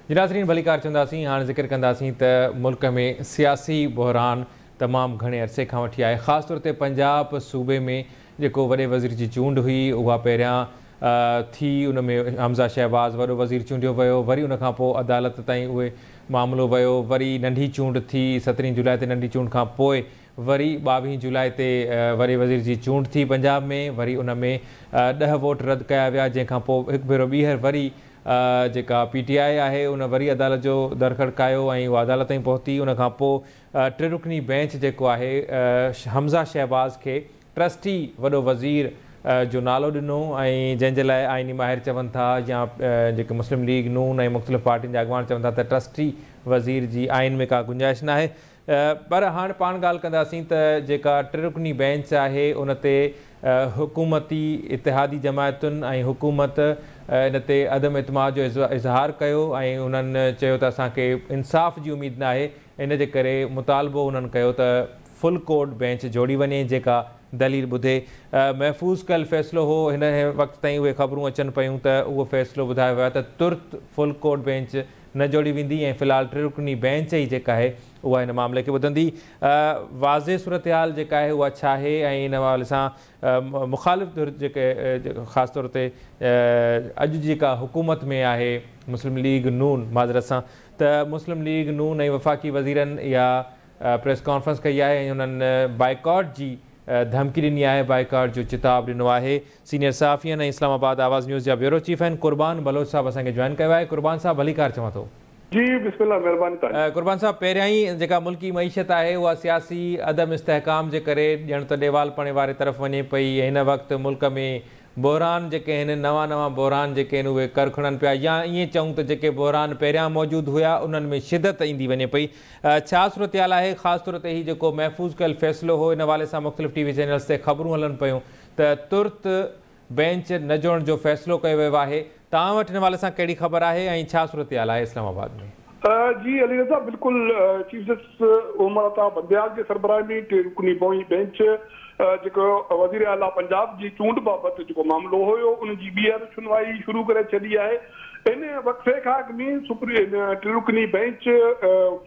جي ناظرين ڀليڪار چونداسين. هاڻي ذڪر ڪنداسين ته ملڪ ۾ سياسي بحران تمام گهڻي عرصي کان وٺي آهي. خاص طور تي پنجاب صوبي ۾ جيڪو وڏي وزير جي چونڊ هئي اها پهريان ٿي، ان ۾ حمزه شهباز وڏو وزير چونڊيو ويو، وري ان کان پوءِ عدالت تائين اهي معاملو ويو، وري ننڍي چونڊ ٿي 17 جولاءِ تي، ننڍي چونڊ کان پوءِ وري 22 جولاءِ تي وڏي وزير جي چونڊ ٿي پنجاب ۾، وري ان ۾ 10 ووٽ رد ڪيا ويا، جنهن کان پوءِ هڪ ڀيرو ٻيهر وري جيڪا پي ٽي آئي آهي ان وري عدالت جو در کڙڪايو ۽ اها عدالت تائين پهتي. ان کان پوءِ 3 رڪني بينچ جيڪو آهي حمزه شهباز کي ٽرسٽي وڏو وزير جو نالو ڏنو ۽ جنهن جي لاءِ آئيني ماهر چون ٿا يا جيڪي مسلم ليگ نون ۽ مختلف پارٽين جا اڳواڻ چون ٿا ته ٽرسٽي وزير جي آئين ۾ ڪا گنجائش نه آهي. پر هاڻي پاڻ ڳالهه ڪنداسين ته جيڪا 3 رڪني بينچ آهي ان تي حڪومتي اتحادي جماعتن ۽ حڪومت ان تي عدم اعتماد جو اظهار ڪيو ۽ انهن چيو ته اسان کي انصاف جي اميد نه آهي، ان جي ڪري مطالبو انهن ڪيو ته فل ڪورٽ بينچ جوڙي وڃي جيڪا دليل ٻڌي. محفوظ ڪيل فيصلو هو، هن وقت تائين اهي خبرون اچن پيون ته اهو فيصلو ٻڌايو ويو آهي ته ترت فل ڪورٽ بينچ نه جوڙي ويندي ۽ في الحال 3 رڪني بينچ ئي جيڪا آهي اها هن معاملي کي ٻڌندي. واضح صورت حال جيڪا آهي اها ڇا آهي ۽ ان حوالي سان مخالف ڌر جيڪي خاص طور تي اڄ جيڪا حڪومت ۾ آهي مسلم ليگ نون، معذرت سان ته مسلم ليگ نون ۽ وفاقي وزيرن اها پريس ڪانفرنس ڪئي آهي ۽ انهن بائيڪاٽ جي ڌمڪي ڏني آهي، بائيڪاٽ جو چتاب ڏنو آهي. سينيئر صحافين ۽ اسلام آباد آواز نيوز جا بيورو چيف آهن قربان بلوچ صاحب اسان کي جوائن ڪيو آهي. قربان صاحب ڀليڪار چوان ٿو. جي بسم الله، مهرباني توهان. قربان صاحب، پهريان ئي جيڪا ملڪي معيشت آهي اها سياسي عدم استحڪام جي ڪري ڄڻ ته ڏيوالپڻي واري طرف وڃي پئي. هن وقت ملڪ ۾ بحران جيڪي آهن، نوان نوان بحران جيڪي آهن اهي ڪر کڻن پيا، يا ائين چئون ته جيڪي بحران پهريان موجود هئا انهن ۾ شدت ايندي وڃي پئي. ڇا صورت حال آهي؟ خاص طور تي هي جيڪو محفوظ ڪيل فيصلو هو ان حوالي سان مختلف ٽي وي چينلز تي خبرون هلن پيون ته ترت بينچ نه جوڙڻ جو فيصلو ڪيو ويو آهي. توهان وٽ هن حوالي سان ڪهڙي خبر آهي ۽ ڇا صورت حال آهي اسلام آباد ۾؟ جي علي رضا، بلڪل چيف جسٽس عمر عطا بنديال جي سربراهي ۾ 3 رڪني بينچ جيڪو وزير اعليٰ پنجاب جي چونڊ بابت جيڪو معاملو هيو ان جي ٻيهر شنوائي شروع ڪري ڇڏي آهي. ان وقفي کان اڳ ۾ 3 رڪني بينچ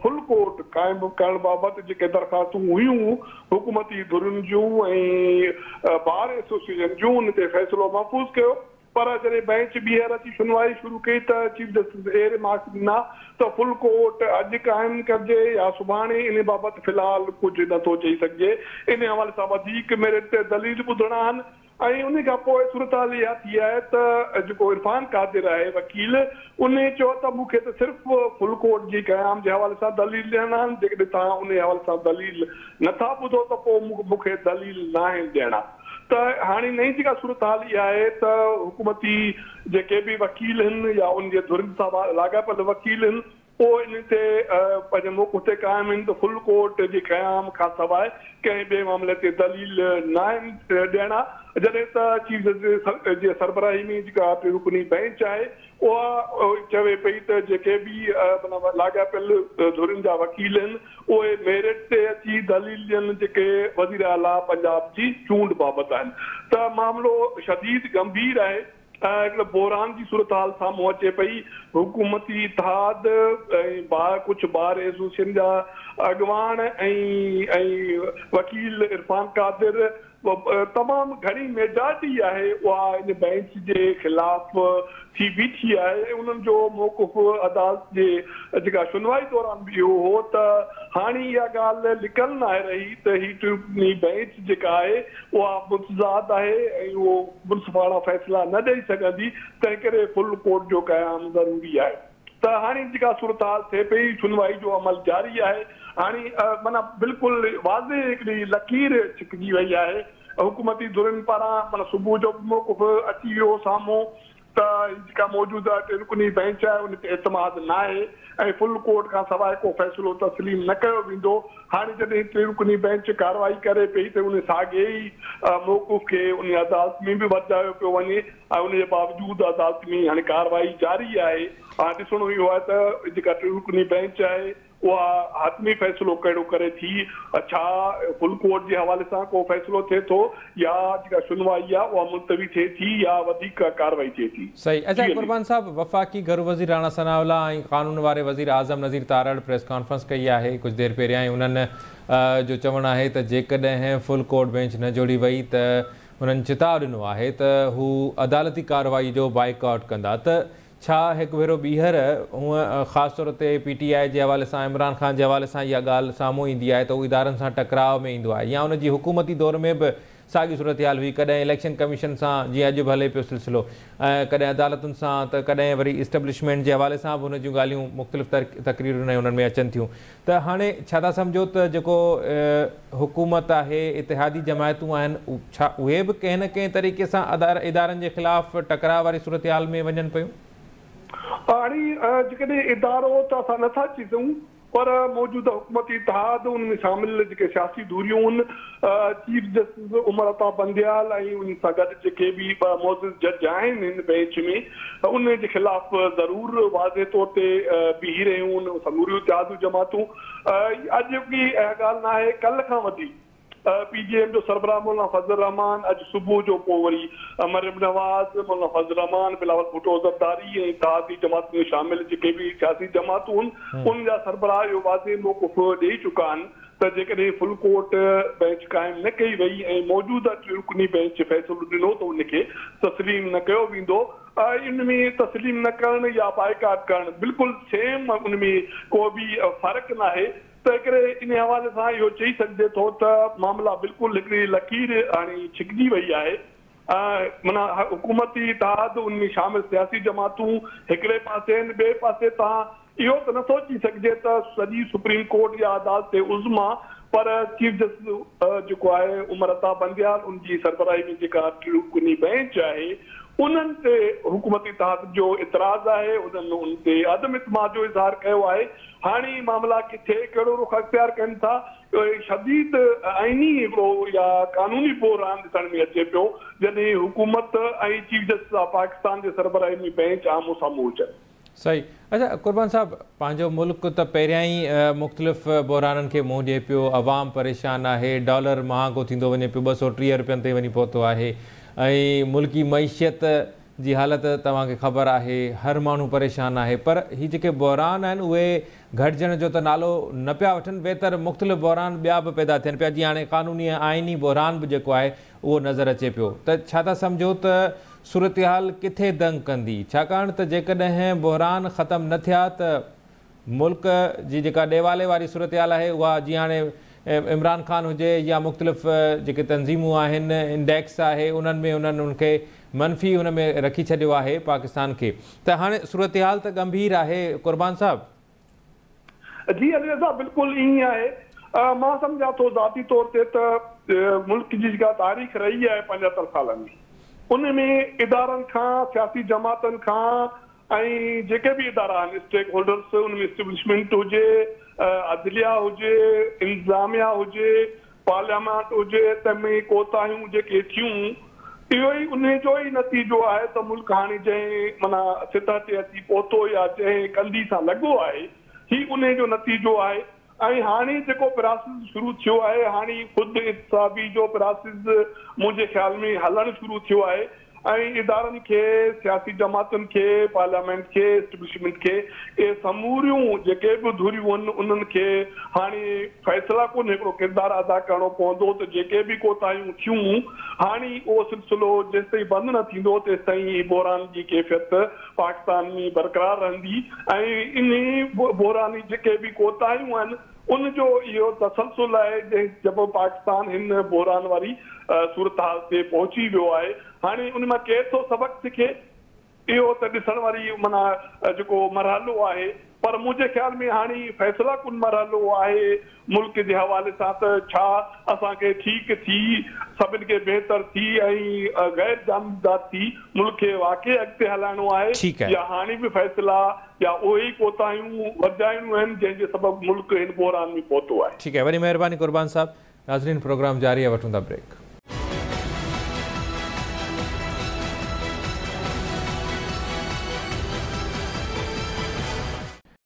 فل ڪورٽ قائم ڪرڻ بابت جيڪي درخواستون هيون حڪومتي ڌرين جون ۽ بار ايسوسيئيشن جون، ان تي فيصلو محفوظ ڪيو. پر جڏهن بينچ ٻيهر اچي شنوائي شروع ڪئي ته چيف جسٽس اهي ريمارڪس ڏنا ته فل ڪورٽ اڄ قائم ڪجي يا سڀاڻي، ان بابت في الحال ڪجهه نٿو چئي سگهجي. ان حوالي سان وڌيڪ ميرٽ تي دليل ٻڌڻا آهن. ۽ ان کان پوءِ صورت حال اها ٿي آهي ته جيڪو عرفان قادر آهي وڪيل، ان چيو ته مون کي ته صرف فل ڪورٽ جي قيام جي حوالي سان دليل ڏيڻا آهن، جيڪڏهن توهان ان حوالي سان دليل نٿا ٻڌو ته پوءِ مون کي دليل نه آهن ڏيڻا. ته هاڻي نئين جيڪا صورت حال اها آهي ته حڪومتي جيڪي به وڪيل آهن يا ان جي ڌرين سان لاڳاپيل وڪيل آهن اهي ان تي پنهنجي موقف تي قائم آهن ته فل ڪورٽ جي قيام کان سواءِ ڪنهن ٻئي معاملي تي دليل نه آهن ڏيڻا. جڏهن ته چيف جسٽس جي سربراهي ۾ جيڪا 3 رڪني بينچ آهي اها چوي پئي ته جيڪي به معنيٰ لاڳاپيل ڌرين جا وڪيل آهن اهي ميرٽ تي اچي دليل ڏين جيڪي وزير اعليٰ پنجاب جي چونڊ بابت آهن. ته معاملو شديد گنڀير آهي ۽ هڪڙو بحران جي صورت حال سامهون اچي پئي. حڪومتي اتحاد ۽ ڪجهه بار ايسوسيئيشن جا اڳواڻ ۽ وڪيل عرفان قادر تمام گهڻي ميجارٽي آهي اها ان بينچ جي خلاف ٿي بيٺي آهي. انهن جو موقف عدالت جي جيڪا شنوائي دوران به اهو هو ته هاڻي اها ڳالهه لڪل نه آهي رهي ته هي 3 رڪني بينچ جيڪا آهي اها متضاد آهي ۽ اهو منصفاڻا فيصلا نه ڏيئي سگهندي، تنهن ڪري فل ڪورٽ جو قيام ضروري آهي. ته هاڻي جيڪا صورت حال ٿئي پئي، شنوائي جو عمل جاري آهي. هاڻي معنيٰ بلڪل واضح هڪڙي لڪير ڇڪجي وئي آهي. حڪومتي ڌرين پاران معنيٰ صبح جو موقف اچي ويو سامهون ته جيڪا موجوده 3 رڪني بينچ آهي ان تي اعتماد نه آهي ۽ فل ڪورٽ کان سواءِ ڪو فيصلو تسليم نه ڪيو ويندو. هاڻي جڏهن 3 رڪني بينچ ڪارروائي ڪري پئي ته ان ساڳئي ئي موقف کي ان عدالت ۾ به ورجايو پيو وڃي ۽ ان جي باوجود عدالت ۾ هاڻي ڪارروائي جاري آهي. هاڻي ڏسڻو اهو آهي ته جيڪا ٽي رڪني بينچ آهي اها حتمي فيصلو ڪهڙو ڪري ٿي، ڇا فل ڪورٽ جي حوالي سان ڪو فيصلو ٿئي ٿو يا جيڪا شنوائي آهي اها ملتوي ٿئي ٿي يا وڌيڪ ڪارروائي ٿئي ٿي. صحيح. اڇا قربان صاحب، وفاقي گهرو وزير راڻا ثناء الله ۽ قانون واري وزير اعظم نذير تارڙ پريس ڪانفرنس ڪئي آهي ڪجهه دير پهريان ۽ انهن جو چوڻ آهي ته جيڪڏهن فل ڪورٽ بينچ نه جوڙي وئي ته هنن چتاء ڏنو آهي ته هو عدالتي ڪارروائي جو بائيڪاٽ ڪندا ته ڇا هڪ ڀيرو ٻيهر هونء خاص طور تي پي ٽي آء جي حوالي سان عمران خان جي حوالي سان اها ڳالهه سامهون ايندي آهي ته هو ادارن سان ٽڪراء ۾ ايندو آهي يا ان جي حڪومتي دور ۾ به ساڳي صورتحال هئي ڪڏهن اليڪشن ڪميشن سان جيئن اڄ به هلي پيو سلسلو ۽ ڪڏهن عدالتن سان ته ڪڏهن وري اسٽيبلشمينٽ جي حوالي سان به هن جون ڳالهيون مختلف تقريرن ۽ انهن ۾ اچن ٿيون ته هاڻي ڇا ٿا سمجهو ته جيڪو حڪومت آهي اتحادي جماعتون آهن ڇا اهي به ڪنهن نه ڪنهن طريقي سان ادارن جي خلاف ٽڪراء واري صورتحال ۾ وڃن پيون؟ هاڻي جيڪڏهن ادارو ته اسان نٿا چئي سگهون پر موجوده حڪومتي اتحاد ان ۾ شامل جيڪي سياسي ڌريون آهن چيف جسٽس عمر عطا بنديال ۽ ان سان گڏ جيڪي به ٻه معزز جج آهن هن بينچ ۾ ان جي خلاف ضرور واضح طور تي بيهي رهيون آهن سموريون اتحادي جماعتون. اڄوڪي اها ڳالهه ناهي، ڪلهه کان وٺي پي جي ايم جو سربراهه مولانا فضل الرحمان اڄ صبح جو پوء وري مريم نواز، مولانا فضل الرحمان، بلاول ڀٽو زرداري ۽ اتحادي جماعتن ۾ شامل جيڪي به سياسي جماعتون آهن انهن جا سربراهه اهو واضح موقف ڏئي چڪا آهن ته جيڪڏهن فل ڪورٽ بينچ قائم نه ڪئي وئي ۽ موجوده ٽي رڪني بينچ فيصلو ڏنو ته ان کي تسليم نه ڪيو ويندو. ان ۾ تسليم نه ڪرڻ يا بائيڪاٽ ڪرڻ بلڪل سيم ان ۾ ڪو به فرق ناهي. تنهنڪري انهي حوالي سان اهو چئي سگهجي ٿو ته معاملا بلڪل هڪڙي لڪير هاڻي ڇڪجي وئي آهي. معنيٰ حڪومتي اتحاد ان ۾ شامل سياسي جماعتون هڪڙي پاسي آهن ٻئي پاسي تان اهو ته نٿو چئي سگهجي ته سڄي سپريم ڪورٽ يا عدالت عظميٰ پر چيف جسٽس جيڪو آهي عمر عطا بنديال ان جي سربراهي ۾ جيڪا ٽي رڪني بئنچ آهي انهن تي حڪومتي اتحاد جو اعتراض آهي انهن ان تي عدم اعتماد جو اظهار ڪيو آهي. هاڻي معاملا ڪٿي ڪهڙو رخ اختيار ڪن ٿا اهو شديد آئيني هڪڙو يا قانوني بحران ڏسڻ ۾ اچي پيو جڏهن حڪومت ۽ چيف جسٽس آف پاڪستان جي سربراهي ۾ بئنچ آمهون سامهون هجن. صحيح. اڇا قربان صاحب پنهنجو ملڪ ته پهريان ئي مختلف بحرانن کي منهن ڏئي پيو، عوام پريشان آهي، ڊالر مهانگو ٿيندو وڃي پيو، 230 رپين تائين وڃي پهتو آهي ۽ ملڪي معيشت جي حالت توهان کي خبر آهي، هر ماڻهو پريشان آهي پر هي جيڪي بحران آهن اهي گهٽجڻ جو ته نالو نه پيا وٺن ويتر مختلف بحران ٻيا به پيدا ٿين پيا جيئن هاڻي قانوني ۽ آئيني بحران به جيڪو آهي اهو نظر اچي پيو ته ڇا ٿا سمجهو ته صورتحال ڪٿي دنگ ڪندي ڇاڪاڻ ته جيڪڏهن بحران ختم نه ٿيا ته ملڪ جي جيڪا ڏيوالي واري صورتحال آهي اها جيئن هاڻي عمران خان هجي يا مختلف جيڪي تنظيمون آهن انڊيڪس آهي انهن ۾ انهن ان کي منفي ان ۾ رکي ڇڏيو آهي پاڪستان کي ته هاڻي صورتحال ته ڳنڀير آهي قربان صاحب. جي علي رضا بلڪل ائين ئي آهي مان سمجهان ٿو ذاتي طور تي ته ملڪ جي جيڪا تاريخ رهي آهي 75 سالن ۾ ان ۾ ادارن کان سياسي جماعتن کان ۽ جيڪي به ادارا آهن اسٽيڪ هولڊرس ان ۾ اسٽيبلشمينٽ هجي عدليه هجي انتظاميا هجي پارليامينٽ هجي تنهن ۾ ڪوتاهيون جيڪي ٿيون اهو ئي انهي جو ئي نتيجو آهي ته ملڪ هاڻي جنهن معنيٰ سطح تي اچي پهتو يا جنهن ڪنڌي سان لڳو آهي هي انهي جو نتيجو آهي ۽ هاڻي جيڪو پراسيس شروع ٿيو آهي هاڻي خود احتسابي جو پراسيس منهنجي خيال ۾ هلڻ شروع ٿيو آهي ۽ ادارن کي، سياسي جماعتن کي، پارليامينٽ کي، اسٽيبلشمينٽ کي اهي سموريون جيڪي به ڌريون آهن انهن کي هاڻي فيصله ڪن هڪڙو ڪردار ادا ڪرڻو پوندو ته جيڪي به ڪوتاهيون ٿيون هاڻي اهو سلسلو جيستائين بند نه ٿيندو تيستائين هي بحران جي ڪيفيت پاڪستان ۾ برقرار رهندي ۽ انهي بحراني جيڪي به ڪوتاهيون آهن ان جو اهو تسلسل آهي جنهن سبب پاڪستان هن بحران واري صورتحال تي پهچي ويو آهي. هاڻي ان مان ڪير ٿو سبق سکي اهو ته ڏسڻ واري معنيٰ جيڪو مرحلو آهي پر منهنجي خيال ۾ هاڻي فيصله ڪن مرحلو آهي ملڪ جي حوالي سان ته ڇا اسان کي ٺيڪ ٿي سڀن کي بهتر ٿي ۽ غير جانبدار ٿي ملڪ کي واقعي اڳتي هلائڻو آهي يا هاڻي به فيصلا يا اهي ئي ڪوتاهيون ورجائڻيون آهن جنهن جي سبب ملڪ هن بحران ۾ پهتو آهي. ٺيڪ آهي وڏي مهرباني قربان صاحب. ناظرين پروگرام جاري آهي وٺون ٿا بريڪ.